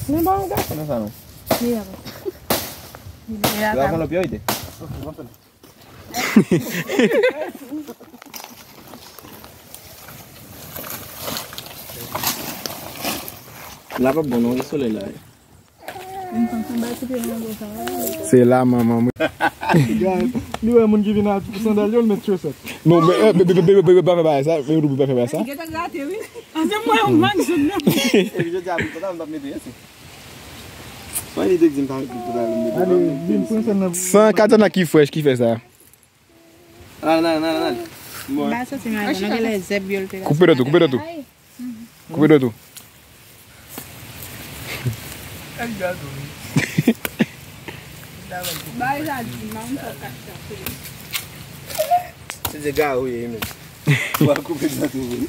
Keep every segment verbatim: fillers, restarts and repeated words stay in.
Men ba yon gason nan sa non. Li la. Li la. Yo ap pran lòt priyorite. La p ap bon non, gen solèy la. Se la manman mwen. Li wè moun ki vin ak sandal yo, l met chosèt. Non, men, eh, bebe, bebe, bebe, pa fè bagay sa. Bebe, pa fè bagay sa. Gentan grate, wi. Ah, se mwen, yon mag zòn nan. Epi jodi a, m kontan, m p ap mete anyen. Mwen, li te di m pa mete pou talè, m mete. Ale, vin pran sèl nan. San katana ki frèch ki fè sa. Al, al, al, al. Bon. Ba soti madan, nou gen lè zèb yo l te la. Koupe dòt ou, koupe dòt ou. Koupe dòt ou. Bay la di, man, m fè kat kat. Se de gare ou ye, men. Ou a koupe dòt ou, wi.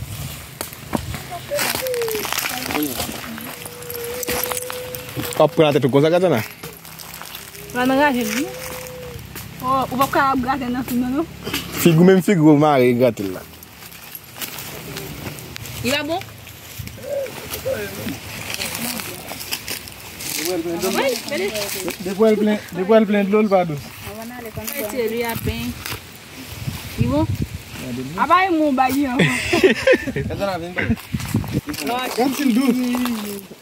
W ap pran la tèt ou konsa, katana? L anraje l, wi. Oh, ou p ap ka ap grate nan fig mwen, non? Fig ou menm, fig ou mare grate l la. Li pa bon? Depi w plen, depi w plen dlo, l pa dous. Mete lwi a pen. Li bon? Apa e mwen ou bay li ankò? Gad si l dous.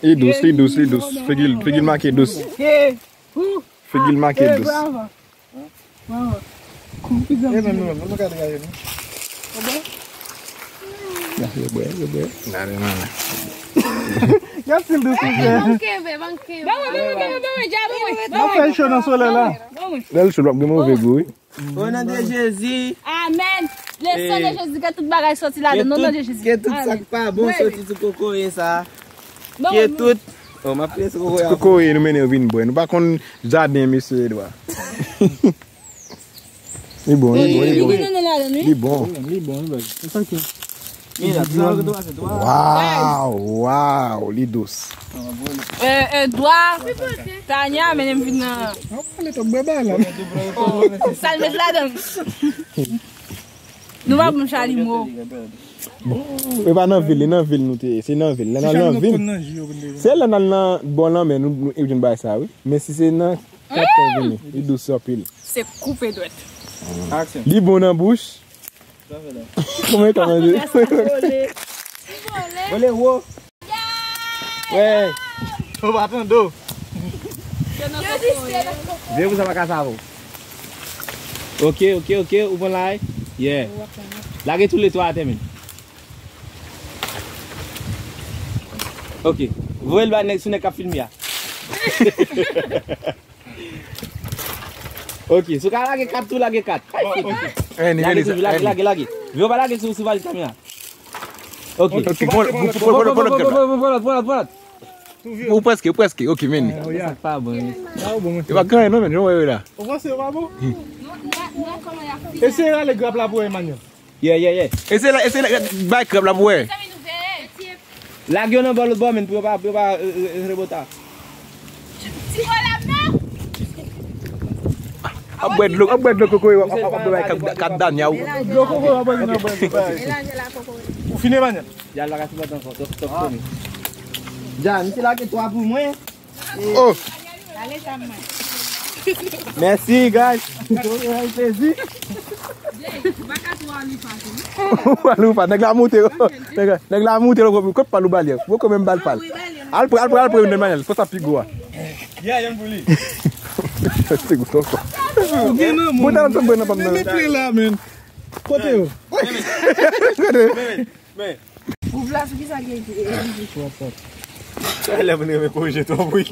Li dous, li dous, li dous. Figi l, figi l make dous. Figi l make dous. Bravo. Bravo. Konpizan. E menm nou menm, nou ka degaje nou. Ya, yo bwè, yo bwè. Gade, mama. Gad si l dous, souple. Ban mwen, ban mwen, ban mwen, ban mwen, dja ban mwen. N ap fè cho nan solèy la. Lè l cho, l ap gen move gou, wi. O non de Jezi. Amèn. Le san de Jezi, ke tout bagay sòti ladan, non, non de Jezi. Ke tout sa k pa bon sòti sou kokoye sa. Ke tout. Oh, m ap prese kokoye a. Kokoye nou mennen yo vin bwè. Nou pa konn jaden, mesye Edwa. Li bon, li bon, li bon. Li bon, li bon, li bon. Waw, waw, li dous. Eh, Edwa, Tanya, mennen m vin nan. Sa l met ladan. Nou pa bon chalimo. Bon, e pa nan vil, e nan vil nou te ye. Se nan vil. Lè n al nan vil. Se lè n al nan bò lanmè, nou, nou, nou jwenn bagay sa, wi. Men si se nan kat nou vini, li dous anpil. Se koupe dwèt. Aksyon. Li bon nan bouch. Kòman e ka manje? Vole wo. Wè. Ou pa tande w. Vye pou sa pa ka save w. Ok, ok, ok, ou pran la, yeah. Lage tou le twa atè, men. Ok. Voye l ba nèg sou nèg k ap filme a. Ok, si w ka lage kat tou, lage kat. Lage toujou, lage, lage, lage. Vye w pa lage sou, sou valiz kamera. Ok. Ok, bon, bon, bon, bon, bon, bon, bon, bon, bon, bon, bon. Ou prèske, ou prèske. Ok, men. Sa pa bon, wi. E pa gen anyen non, men, jan w wè yo la. Ou panse yo pa bon? Eseye rale grap la pou wè, Emmanuel. Yeah, yeah, yeah. Eseye la, eseye la, bay krab la pou wè. Lage yo nan bò lòt bò, men, pou yo pa, pou yo pa, euh, euh, rebota. Ap bwè dlo, ap bwè dlo kokoye, ap, ap, ap bwè kat, kat danya ou. Dlo kokoye, ap bwè nan bwè. Ou fini, Emmanuel? Ya, la ka sipòte ankò, top, top, top. Ja, misye lage twa pou mwen. Oh! Mèsi, guys. Plezi. Ou pa lou pa, nèg la moute. Nèg la, nèg la moute, lòt kote pa lou balye. Poko menm bal pal. Al pre, al pre, al pre, yon mannyè, fò sa pi gwo a. Yeah, yon pou li. Se gwo ankò. Ou gen nan moun. Mwen ta nan tanbwen nan pa m nan. Men, men, men la, men. Kote yo? Kote? Men. Ou vle sou kisa ki ekri? Sa lè moun renmen korije twòp, wi.